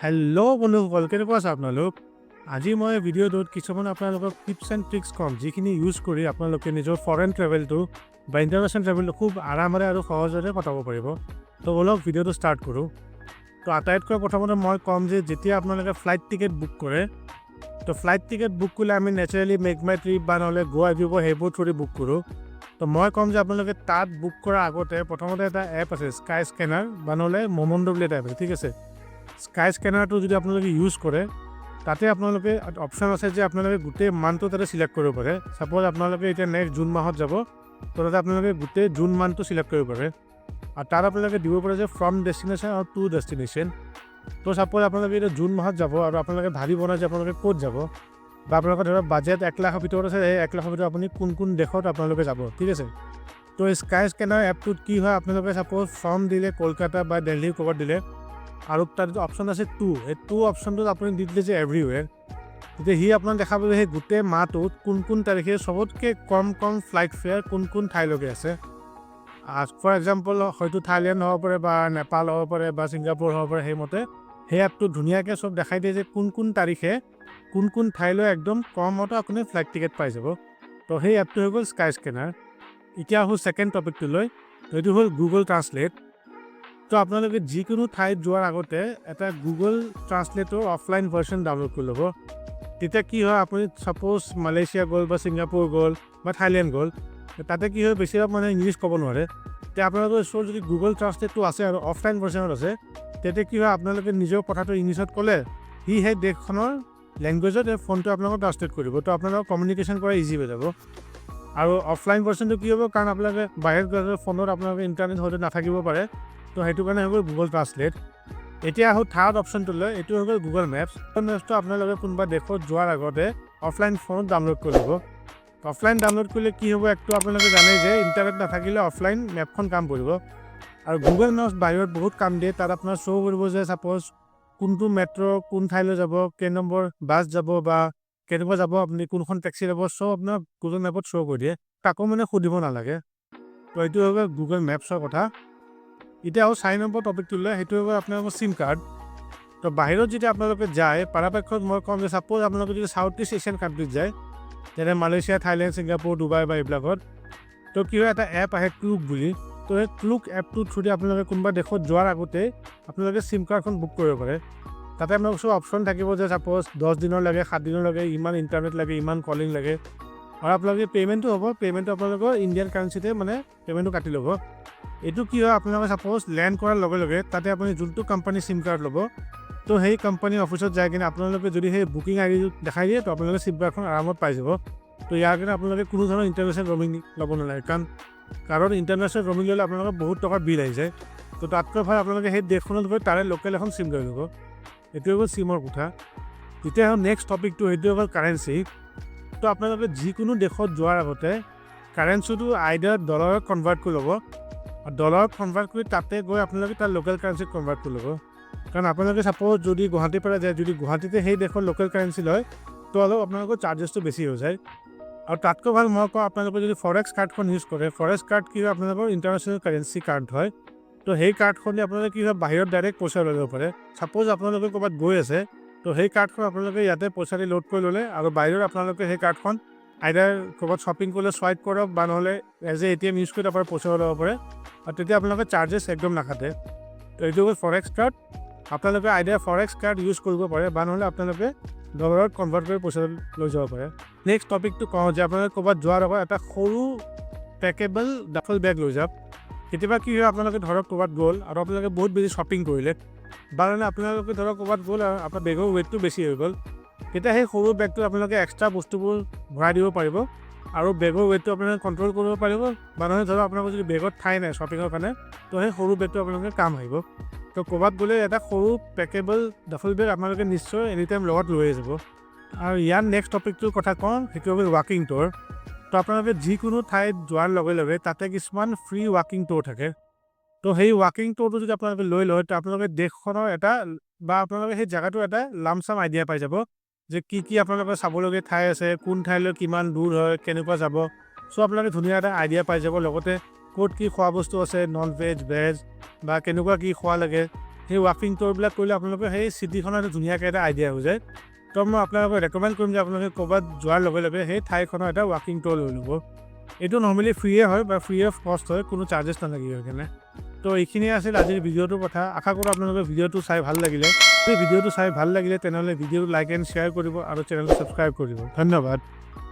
Hello' বন্ধুসকল, কেনেকুৱা আছে আপোনালোক? আজি মই ভিডিঅ'টোত কিছুমান আপোনালোকক টিপছ এণ্ড ট্ৰিক্স ক'ম, যিখিনি ইউজ কৰি আপোনালোকে নিজৰ ফৰেন ট্ৰেভেলটো বা ইণ্টাৰনেশ্যনেল ট্ৰেভেলটো খুব আৰামেৰে আৰু সহজতে কটাব পাৰিব। তো ব'লক, ভিডিঅ'টো ষ্টাৰ্ট কৰোঁ। তো আটাইতকৈ প্ৰথমতে মই ক'ম যে যেতিয়া আপোনালোকে ফ্লাইট টিকেট বুক কৰে, তো ফ্লাইট টিকেট বুক কৰিলে আমি নেচাৰেলি মেক মাই ট্ৰিপ বা নহ'লে গ' আইবিব সেইবোৰ থ্ৰুদি বুক কৰোঁ। তো মই ক'ম যে আপোনালোকে তাত বুক কৰাৰ আগতে প্ৰথমতে এটা এপ আছে স্কাই স্কেনাৰ বা নহ'লে মমণ্ডো বুলি এটা এপ আছে, ঠিক আছে? স্কাই স্কেনাৰটো যদি আপোনালোকে ইউজ কৰে, তাতে আপোনালোকে অপশ্যন আছে যে আপোনালোকে গোটেই মান্থটো তাতে চিলেক্ট কৰিব পাৰে। ছাপ'জ আপোনালোকে এতিয়া নেক্সট জুন মাহত যাব, তো তাতে আপোনালোকে গোটেই জুন মান্থটো চিলেক্ট কৰিব পাৰে আৰু তাত আপোনালোকে দিব পাৰে যে ফ্ৰম ডেষ্টিনেশ্যন আৰু টু ডেষ্টিনেশ্যন। তো ছাপ'জ আপোনালোকে এতিয়া জুন মাহত যাব আৰু আপোনালোকে ভাবিব নাই যে আপোনালোকে ক'ত যাব বা আপোনালোকৰ ধৰক বাজেট 1 লাখৰ ভিতৰত আছে, সেই 1 লাখৰ ভিতৰত আপুনি কোন কোন দেশত আপোনালোকে যাব, ঠিক আছে? তো এই স্কাই স্কেনাৰ এপটোত কি হয়, আপোনালোকে ছাপ'জ ফ্ৰম দিলে কলকাতা বা দেলহি ক'ৰবাত দিলে আৰু তাত অপশ্যন আছে টু, সেই টু অপশ্যনটোত আপুনি দি দিলে যে এভৰিৱেৰ, তেতিয়া সি আপোনাক দেখাব যে সেই গোটেই মাহটোত কোন কোন তাৰিখে চবতকৈ কম কম ফ্লাইট ফেয়াৰ কোন কোন ঠাইলৈকে আছে। ফৰ এক্সাম্পল, হয়তো থাইলেণ্ড হ'ব পাৰে বা নেপাল হ'ব পাৰে বা ছিংগাপুৰ হ'ব পাৰে। সেইমতে সেই এপটোত ধুনীয়াকৈ চব দেখাই দিয়ে যে কোন কোন তাৰিখে কোন কোন ঠাইলৈ একদম কমতে আপুনি ফ্লাইট টিকেট পাই যাব। তো সেই এপটো হৈ গ'ল স্কাই স্কেনাৰ। এতিয়া আহোঁ ছেকেণ্ড টপিকটোলৈ, সেইটো হ'ল গুগল ট্ৰান্সলেট। তো আপোনালোকে যিকোনো ঠাইত যোৱাৰ আগতে এটা Google translator offline version download কৰি ল'ব। তেতিয়া কি হয়, আপুনি ছাপ'জ মালয়েছিয়া গ'ল বা ছিংগাপুৰ গ'ল বা থাইলেণ্ড গ'ল, তাতে কি হয়, বেছিভাগ মানুহে ইংলিছ ক'ব নোৱাৰে। তেতিয়া আপোনালোকৰ ওচৰত যদি গুগল ট্ৰান্সলেটটো আছে আৰু অফলাইন ভাৰ্চনত আছে, তেতিয়া কি হয়, আপোনালোকে নিজৰ কথাটো ইংলিছত ক'লে সি সেই দেশখনৰ লেংগুৱেজত এই ফোনটো আপোনালোকক ট্ৰান্সলেট কৰিব। তো আপোনালোকৰ কমিউনিকেশ্যন কৰা ইজি হৈ যাব। আৰু অফলাইন ভাৰ্চনটো কি হ'ব, কাৰণ আপোনালোকে বাহিৰত গ'লে ফোনত আপোনালোকে ইণ্টাৰনেট হয়তো নাথাকিব পাৰে, তো সেইটো কাৰণে হৈ গ'ল গুগল ট্ৰান্সলেট। এতিয়া আহোঁ থাৰ্ড অপশ্যনটোলৈ, এইটো হৈ গ'ল গুগল মেপছ। গুগল মেপছটো আপোনালোকে কোনোবা দেশত যোৱাৰ আগতে অফলাইন ফোনত ডাউনলোড কৰি ল'ব। অফলাইন ডাউনলোড কৰিলে কি হ'ব, একটো আপোনালোকে জানেই যে ইণ্টাৰনেট নাথাকিলে অফলাইন মেপখন কাম কৰিব আৰু গুগল মেপছ বাহিৰত বহুত কাম দিয়ে। তাত আপোনাৰ শ্ব' কৰিব যে ছাপ'জ কোনটো মেট্ৰ' কোন ঠাইলৈ যাব, কেই নম্বৰ বাছ যাব বা কেনেকুৱা যাব, আপুনি কোনখন টেক্সি যাব, চব আপোনাৰ গুগল মেপত শ্ব' কৰি দিয়ে, কাকো মানে সুধিব নালাগে। তো এইটো হৈ গ'ল গুগল মেপছৰ কথা। এতিয়া আহোঁ 4 নম্বৰ টপিকটোলৈ, সেইটো হৈ গ'ল আপোনালোকৰ চিম কাৰ্ড। তো বাহিৰত যেতিয়া আপোনালোকে যায়, পৰাপক্ষত মই ক'ম যে ছাপ'জ আপোনালোকে যদি চাউথ ইষ্ট এছিয়ান কাণ্ট্ৰিত যায়, যেনে মালয়েছিয়া, থাইলেণ্ড, ছিংগাপুৰ, ডুবাই বা এইবিলাকত, তো কি হয়, এটা এপ আহে ক্লুক বুলি। তো সেই ক্লুক এপটোৰ থ্ৰুদি আপোনালোকে কোনোবা দেশত যোৱাৰ আগতে আপোনালোকে চিম কাৰ্ডখন বুক কৰিব পাৰে। তাতে আপোনালোকৰ চব অপশ্যন থাকিব যে ছাপ'জ 10 দিনৰ লাগে, 7 দিনৰ লাগে, ইমান ইণ্টাৰনেট লাগে, ইমান কলিং লাগে আৰু আপোনালোকে পে'মেণ্টটো হ'ব, পে'মেণ্টটো আপোনালোকৰ ইণ্ডিয়ান কাৰেঞ্চিতে মানে পে'মেণ্টটো কাটি ল'ব। এইটো কি হয়, আপোনালোকে ছাপ'জ লেণ্ড কৰাৰ লগে লগে তাতে আপুনি যোনটো কোম্পানীৰ চিম কাৰ্ড ল'ব, তো সেই কোম্পানীৰ অফিচত যাই কিনে আপোনালোকে যদি সেই বুকিং আই ডিটো দেখাই দিয়ে, তো আপোনালোকে চিম কাৰ্ডখন আৰামত পাই যাব। তো ইয়াৰ কাৰণে আপোনালোকে কোনো ধৰণৰ ইণ্টাৰনেশ্যনেল ৰমিং ল'ব নালাগে, কাৰণ ইণ্টাৰনেশ্যনেল ৰমিং ল'লে আপোনালোকৰ বহুত টকাৰ বিল আহি যায়। তো তাতকৈ ভাল আপোনালোকে সেই দেশখনত গৈ তাৰে লোকেল এখন চিম লৈ ল'ব। এইটো হৈ গ'ল চিমৰ কথা। এতিয়া হ'ল নেক্সট টপিকটো, সেইটো হৈ গ'ল কাৰেঞ্চি। তো আপোনালোকে যিকোনো দেশত যোৱাৰ আগতে কাৰেঞ্চিটো আইডাৰ ডলাৰত কনভাৰ্ট কৰি ল'ব আৰু ডলাৰত কনভাৰ্ট কৰি তাতে গৈ আপোনালোকে তাৰ লোকেল কাৰেঞ্চিত কনভাৰ্ট কৰি ল'ব। কাৰণ আপোনালোকে ছাপ'জ যদি গুৱাহাটীৰ পৰা যায়, যদি গুৱাহাটীতে সেই দেশৰ লোকেল কাৰেঞ্চি লয়, তো অলপ আপোনালোকৰ চাৰ্জেছটো বেছি হৈ যায়। আৰু তাতকৈ ভাল মই কওঁ, আপোনালোকে যদি ফৰেক্স কাৰ্ডখন ইউজ কৰে। ফৰেক্স কাৰ্ড কি হয়, আপোনালোকৰ ইণ্টাৰনেশ্যনেল কাৰেঞ্চি কাৰ্ড হয়। তো সেই কাৰ্ডখন দি আপোনালোকে কি হয়, বাহিৰত ডাইৰেক্ট পইচা লৈ ল'ব পাৰে। ছাপ'জ আপোনালোকে ক'ৰবাত গৈ আছে, তো সেই কাৰ্ডখন আপোনালোকে ইয়াতে পইচা দি লোড কৰি ল'লে আৰু বাহিৰত আপোনালোকে সেই কাৰ্ডখন আইদাৰ ক'ৰবাত শ্বপিং কৰিলে চুৱাইপ কৰক বা নহ'লে এজ এ এটিএম ইউজ কৰি তাৰ পৰা পইচা ওলাব পাৰে আৰু তেতিয়া আপোনালোকে চাৰ্জেছ একদম নাকাটে। তো এইটো হ'ল ফৰেক্স কাৰ্ড। আপোনালোকে আইদাৰ ফৰেক্স কাৰ্ড ইউজ কৰিব পাৰে বা নহ'লে আপোনালোকে ডলাৰত কনভাৰ্ট কৰি পইচা লৈ যাব পাৰে। নেক্সট টপিকটো কওঁ যে আপোনালোকে ক'ৰবাত যোৱাৰ আগত এটা সৰু পেকেবল ডাফল বেগ লৈ যাওক। কেতিয়াবা কি হয়, আপোনালোকে ধৰক ক'ৰবাত গ'ল আৰু আপোনালোকে বহুত বেছি শ্বপিং কৰিলে বা নহ'লে আপোনালোকে ধৰক ক'ৰবাত গ'ল আৰু আপোনাৰ বেগৰ ৱেইটটো বেছি হৈ গ'ল, তেতিয়া সেই সৰু বেগটোত আপোনালোকে এক্সট্ৰা বস্তুবোৰ ভৰাই দিব পাৰিব আৰু বেগৰ ৱেইটটো আপোনালোকে কণ্ট্ৰল কৰিব পাৰিব। বা নহ'লে ধৰক আপোনালোকৰ যদি বেগত ঠাই নাই শ্বপিঙৰ কাৰণে, তো সেই সৰু বেগটো আপোনালোকে কাম আহিব। তো ক'ৰবাত গ'লে এটা সৰু পেকেবল ডাফল বেগ আপোনালোকে নিশ্চয় এনি টাইম লগত লৈয়ে যাব। আৰু ইয়াৰ নেক্সট টপিকটোৰ কথা কওঁ, সেইটো হ'ল ৱাকিং ট'ৰ। তো আপোনালোকে যিকোনো ঠাইত যোৱাৰ লগে লগে তাতে কিছুমান ফ্ৰী ৱাকিং ট'ৰ থাকে। তো সেই ৱাকিং ট'ৰটো যদি আপোনালোকে লৈ লয়, তো আপোনালোকে দেশখনৰ এটা বা আপোনালোকে সেই জেগাটোৰ এটা লামচাম আইডিয়া পাই যাব যে কি কি আপোনালোকে চাবলগীয়া ঠাই আছে, কোন ঠাইলৈ কিমান দূৰ হয়, কেনেকুৱা যাব, চ' আপোনালোকে ধুনীয়া এটা আইডিয়া পাই যাব। লগতে ক'ত কি খোৱা বস্তু আছে, নন ভেজ, ভেজ বা কেনেকুৱা কি খোৱা লাগে, সেই ৱাকিং ট'ৰবিলাক কৰিলে আপোনালোকে সেই চিটিখনৰ এটা ধুনীয়াকৈ এটা আইডিয়া হৈ যায়। তো মই আপোনালোকক ৰেকমেণ্ড কৰিম যে আপোনালোকে ক'ৰবাত যোৱাৰ লগে লগে সেই ঠাইখনৰ এটা ৱাকিং ট'ৰ লৈ ল'ব। এইটো নৰ্মেলি ফ্ৰীয়ে হয় বা ফ্ৰী অফ কষ্ট হয়, কোনো চাৰ্জেছ নালাগে সেইকাৰণে। তো এইখিনিয়ে আছিল আজিৰ ভিডিঅ'টোৰ কথা। আশা কৰোঁ আপোনালোকে ভিডিঅ'টো চাই ভাল লাগিলে। যদি ভিডিঅ'টো চাই ভাল লাগিলে, তেনেহ'লে ভিডিঅ'টো লাইক এণ্ড শ্বেয়াৰ কৰিব আৰু চেনেলটো ছাবস্ক্ৰাইব কৰিব। ধন্যবাদ।